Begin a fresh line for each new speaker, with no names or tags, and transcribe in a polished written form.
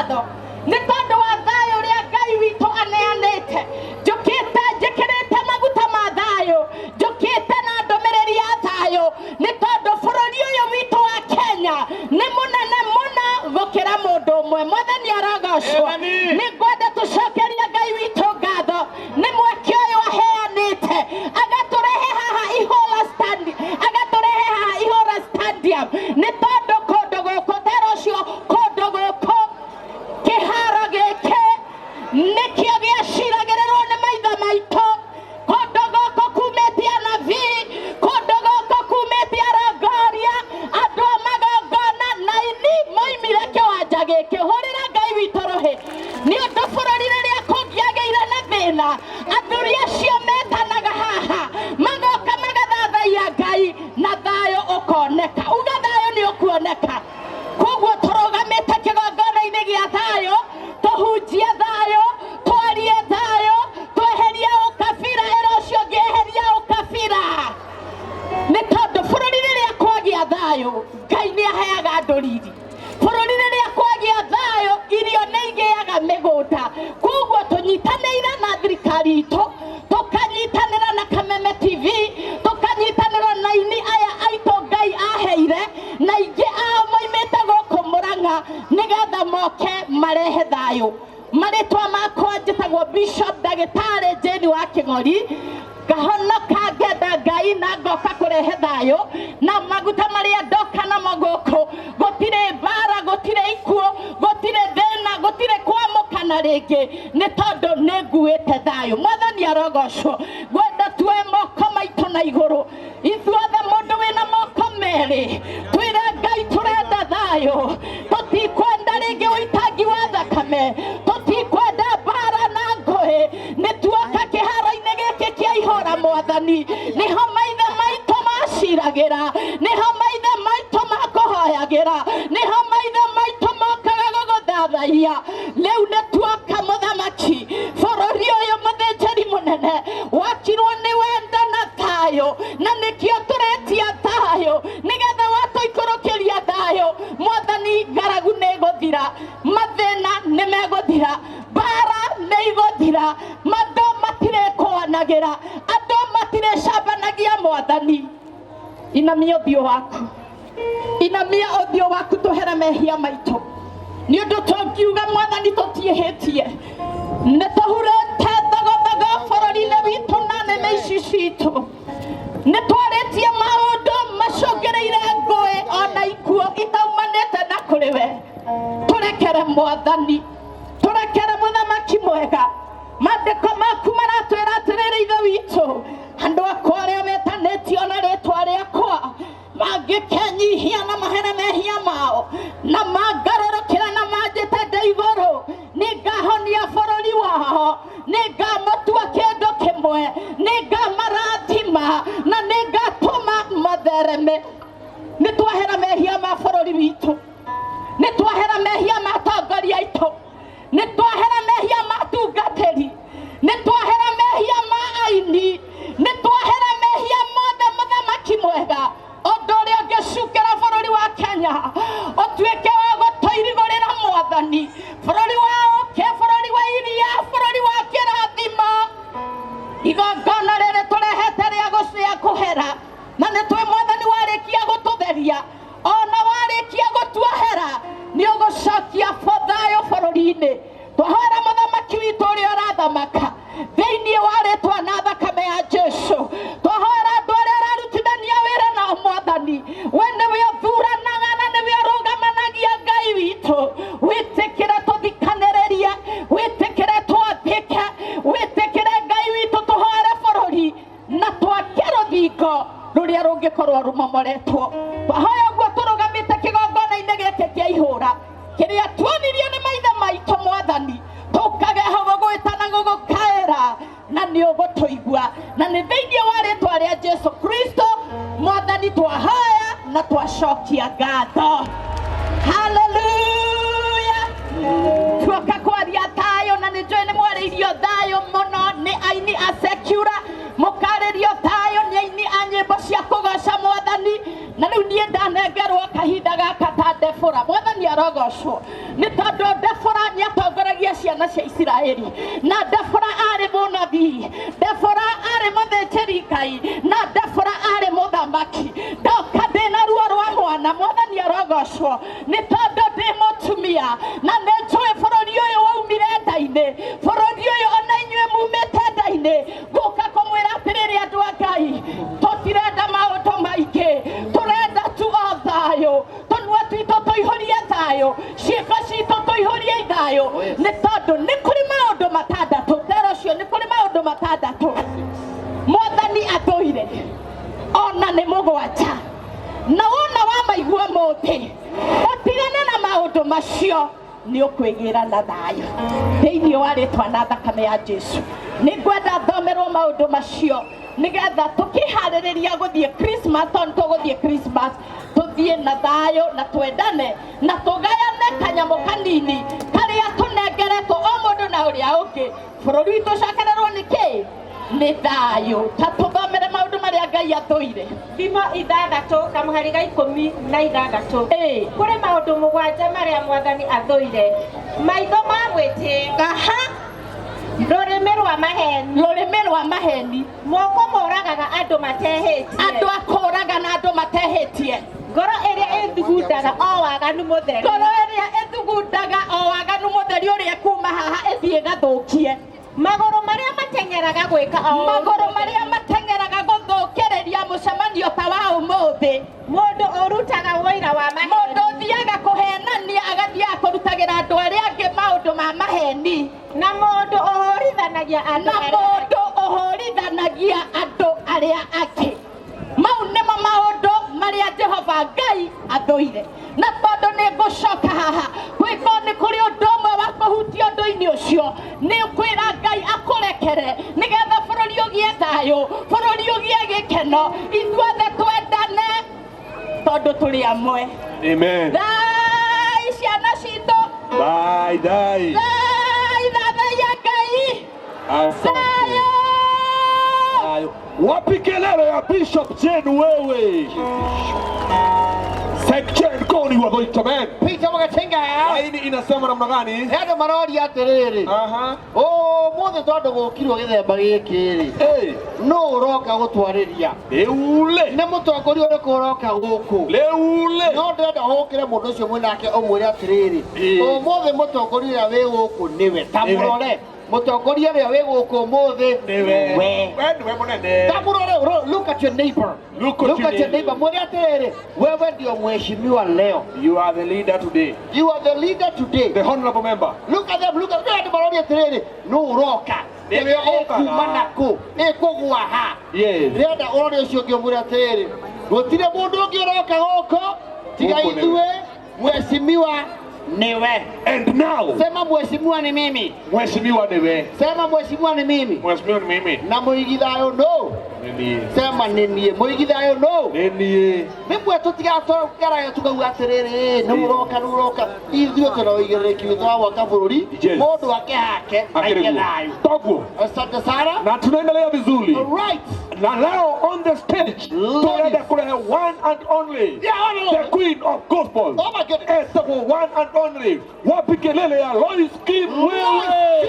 Ngatho nĩ tondũ wa thayũ ũrĩa Ngai witũ aneanĩte. Njũkĩte njĩkĩrĩte maguta ma thayũ, njũkĩte na ndũmĩrĩri ya thayũ, nĩ tondũ bũrũri ũyũ witũ wa Kenya nĩ mũnene mũno gũkĩra mũndũ ũmwe. Mwathani arogocwo.
Amen.
Nĩ ngwenda tũcokerie Ngai witũ ngatho nĩ mweke ũyũ aheanĩte, agatũrehe haha Ihũra stand, agatũrehe haha Ihũra Stadium, nĩ tondũ kũndũ gũkũ tera ũcio, kũndũ gũkũ kĩharo gĩkĩ nĩkĩo gĩaciragĩrĩrwo nĩ maithe maitũ. Kũndũ gũkũ kumĩte anabii, kũndũ gũkũ kumĩte arongoria, andũ a magongona na ini moimire kĩwanja gĩkĩ. Hũrĩra Ngai witũ rũhĩ, nĩ ũndũ bũrũri rĩrĩa kũngĩagĩire na thĩna, athuri acio metanaga haha magoka magathathaiya Ngai na thayũ ũkoneka. Uga thayũ nĩ ũkuoneka. Koguo tũrũgamĩte kĩgongona-inĩ gĩa thayũ, tũhunjie thayũ, twarie thayũ, tweherie ũkabira, ĩra ũcio ũngĩ eheria ũkabira, nĩ tondũ bũrũri rĩrĩa kwagĩa thayũ, Ngai nĩ aheaga andũ riri. Bũrũri rĩrĩa kwagĩa thayũ, irio nĩ igĩaga mĩgũnda. Koguo tũnyitanĩire na thirikari itũ, tũkanyitanĩra na Kameme TV, tũkanyitanĩra na aini aya aitũ Ngai aheire, na aingĩ ao moimĩte gũkũ Mũrang'a, nĩgetha moke marehe thayũ. Marĩtwa makwa njĩtagwo Bishop Ndagĩtarĩ Jane wa Kĩng'ori, ngahonoka ngenda Ngai na ngoka kũrehe thayũ na maguta marĩa ndoka namo gũkũ. Gũtirĩ mbara, gũtirĩ ikuũ, gũtirĩ thĩna, gũtirĩ kwamũkana rĩngĩ, nĩ tondũ nĩ nguĩte thayũ. Mwathani arogocwo. Ngwenda tuoe moko maitũ na igũrũ ithuothe, mũndũ wĩna moko merĩ, twĩre Ngai tũrenda thayũ, tũtikwenda rĩngĩ ũitangi wa thakame, tũtikwenda mbara na ngũĩ. Nĩ tuoka kĩharo-inĩ gĩkĩ kĩa Ihũra, Mwathani, nĩho maithe maitũ maciragĩra, nĩho maithe maitũ makũhoyagĩra, nĩho maithe maitũ mokaga gũgũthathaiya. Rĩu nĩ tuoka, mũthamaki bũrũri ũyũ, mũthĩnjĩri mũnene, wakirwo nĩ wendo na thayũ, na nĩkĩo tũretia thayũ, nĩgetha watũikũrũkĩria thayũ, Mwathani, ng'aragu nĩ ĩgũthira, mathĩna nĩ megũthira, mbara nĩ igũthira, andũ matirĩkũanagĩra, andũ matirĩcambanagia. Mwathani, inamia ũthiũ waku, inamia ũthiũ waku, tũhere mehia maitũ, nĩ ũndũ tũngiuga, Mwathani, tũtiĩhĩtie, nĩ tũhurĩte thogothogo bũrũri-inĩ witũ na nĩmĩ ici citũ, nĩ twarĩtie maũndũ macũngĩrĩire ngũĩ ona ikuũ itaumanĩte na kũrĩ we. Tũrekere, Mwathani, tũrekere, mũthamaki mwega. Maandĩko maku maratwĩra atĩrĩrĩ, Ithe witũ, andũ akwa arĩa metanĩtio na rĩtwa rĩakwa mangĩkenyihia na mahere mehia mao na mangarũrũkĩra na manjĩte ndĩ igũrũ, nĩngahonia bũrũri wao, nĩngamũtua kĩndũ kĩmwe, nĩngamarathima na nĩngatũma mathereme. Nĩ twahera mehia ma bũrũri witũ, nĩ twahera mehia ma atongoria aitũ, nĩ twahera mehia ma atungatĩri, nĩ twahera mehia ma aini, nĩ twahera mehia mothe. Mũthamaki mwega, ũndũ ũrĩa ũngĩcukĩra bũrũri wa Kenya ũtuĩke wa gũtũirigũrĩra, Mwathani, bũrũri wa ũkĩ, bũrũri wa iria, bũrũri wa kĩrathimo, igongona rĩrĩ tũrehete rĩa gũcĩa kũhera, na nĩ twĩ, Mwathani, warĩkia gũtũtheria ona warĩkia gũtuohera, nĩ ũgũcokia thayũ bũrũri-inĩ. Twahoera mũthamaki witũ ũrĩa ũrathamaka thĩinĩ wa rĩtwa na thakame ya Jesu. Twahoera andũ arĩa ararutithania wĩra nao. Mwathani, we nĩwe ũthuranaga na nĩwe ũrũgamanagia. Ngai witũ, wĩtĩkĩre tũthikanĩrĩrie, wĩtĩkĩre twathĩke, wĩtĩkĩre, Ngai witũ, tũhoere bũrũri na twake rũthingo rũrĩa rũngĩkorwo rũmomoretwo. Twahoya ũguo tũrũgamĩte kĩgongona-inĩ gĩkĩ kĩa Ihũra kĩrĩa tuonirio nĩ maithe maitũ. Mwathani, tũkage ho gũgwĩta na gũgũkaĩra, na nĩ ũgũtũigua, na nĩ thĩinĩ wa rĩtwa rĩa Jesu Kristo, Mwathani, twahoya na twacokia ngatho. Haleluya! Tuoka kwaria thayũ, na nĩ njũĩ nĩ mwarĩirio thayũ mũno nĩ aini a secular, mũkarĩrio thayũ nĩ aini a nyĩmbo cia kũgoca Mwathani, na rĩu niĩ nda Arogocwo nĩ tondũ Debora nĩ atongoragia ciana cia Isiraeli, na Debora arĩ mũnabii, Debora arĩ mũthĩnjĩri Ngai, na Debora arĩ mũthamaki. Ndoka ndĩna ruo rwa mwana, Mwathani arogocwo nĩ tondũ ndĩ mũtumia na nĩ njũĩ bũrũri ũyũ waumire nda-inĩ, bũrũri ũyũ ona inyuĩ mumĩte nda-inĩ. Ngũka kũmwĩra atĩrĩrĩ, andũ a Ngai, tũtirenda maũndũ maingĩ, tũrenda tu o thayũ. Tũnua twitũ tũihũrie thayũ, ciĩko citũ tũihũrie thayũ, nĩ tondũ nĩ kũrĩ maũndũ matandatũ tera ũcio, nĩ kũrĩ maũndũ matandatũ Mwathani atũire, ona nĩ mũgwanja, na wona wamaigua mũthĩ ũtigane na maũndũ macio, nĩ ũkwĩgĩra na thayũ thĩinĩ wa rĩtwa na thakame ya Jesu. Nĩ ngwenda thomerwo maũndũ macio nĩgetha tũkĩharĩrĩria gũthiĩ Christmas, tondũ tũgũthiĩ Christmas tũthiĩ na thayũ na twendane na tũgayane kanyamũ kanini karĩa tũnengeretwo o mũndũ na ũrĩa ũngĩ, bũrũri witũ ũcokererwo nĩ kĩ? Nĩ thayũ. Ta tũthomere maũndũ marĩa Ngai athũire.
Thimo 6 kamũhari ga 16. Kũrĩ maũndũ 7 marĩa Mwathani athũire: maitho ma mwĩtĩo, rũrĩmĩ rwa maheni,
rũrĩmĩ rwa maheni,
moko moragaga andũ matehĩtie,
andũ akũraga na andũ matehĩtie,
ngoro ĩrĩa ĩthugundaga o waganu mũtheri,
ngoro ĩrĩa ĩthugundaga o waganu mũtheri, ũrĩa kuma haha ĩthiĩ ĩgathũkie,
magũrũ marĩa mateng'eraga gwĩka o ũũru,
magũrũ marĩa mateng'eraga gũthũkĩrĩria mũcemanio ta wa ũmũthĩ,
mũndũ ũrutaga ũira wa maheni,
mũndũ ũthiaga kũhenania, agathiaga kũrutagĩra andũ arĩa angĩ maũndũ ma maheni,
na mũndũ ũhũrithanagia andũ
na
arĩa
mũndũ ũhũrithanagia andũ arĩa angĩ. Mau nĩmo maũndũ marĩa Jehova Ngai athũire. Na tondũ nĩ ngũcoka haha gwĩko, nĩ kũrĩ ũndũ ũmwe wa kũhutia ũndũ-inĩ ũcio, nĩ kwĩra Ngai akũrekere nĩgetha bũrũri ũgĩe thayũ, bũrũri ũgĩe gĩkeno, ithuothe twendane tondũ tũrĩ amwe.
Amen.
Thai ciana citũ.
Bye, dai.
Thai thathaiya Ngai.
Asante.
Thayũ.
Hayo. Wapi kelele ya Bishop Jane wewe? Section Koni wa Goita man.
Peter Wagatinga.
Laini inasema namna gani?
He andũ maroria atĩrĩrĩ, ũmũthĩ tondũ gũkirwo gĩthemba gĩkĩ rĩ,
Hey,
nũ ũroka gũtwarĩria?
leule.
Nĩ mũtongoria ũrĩkũ ũroka gũkũ?
Leule.
No ndĩrenda ũkĩre mũndũ ũcio mwĩnake ũmwĩre atĩrĩrĩ,
Ĩĩ.
ũmũthĩ mũtongoria ũrĩa wĩ gũkũ nĩwe. Ta
Nĩwe.
mũrore mũtongoria ũrĩa wĩ gũkũ ũmũthĩ
Niwe.
we.
Wewe niwe munene.
Ta mũrore, look at your neighbor.
Look at
Look
your
at your neighbor. Mwĩre atĩrĩrĩ, wewe ndio mheshimiwa leo.
You are the leader today.
You are the leader today.
The honorable member.
Look at them, look at them. Andũ maroria atĩrĩrĩ, nũ ũroka?
Nĩwe ũkaga.
Ĩkuma nakũ? Ĩkũgũa ha?
Yes.
Ndĩrenda ũrore ũcio ũngĩ ũmwĩre atĩrĩrĩ, gũtirĩ mũndũ ũngĩ ũroka gũkũ tiga
Gũkũ nĩwe.
ithuĩ, mheshimiwa niwe.
And now,
Sema mheshimiwa ni mimi.
mheshimiwa niwe.
Sema mheshimiwa ni mimi.
Mheshimiwa ni mimi.
Na mũigi thayũ no.
Nini.
Sema nĩ niĩ. Mũigi thayũ no.
Nini.
Rĩmwe tũtigatũgeraga tukauga atĩrĩrĩ, nĩ ũroka, nĩ ũroka. Ithuĩ twĩna ũigĩrĩrĩki witũ wa gwaka bũrũri.
Yes.
Mũndũ ake hake aige thayũ.
Toguo.
Asante sana.
Na tunaendelea vizuri.
All right.
Na leo on the stage tunaenda kulehe one and only,
Yeah,
the queen of gospel.
Oh my goodness.
Etagwo one and only. Wapi kelele ya Lois Kim wewe?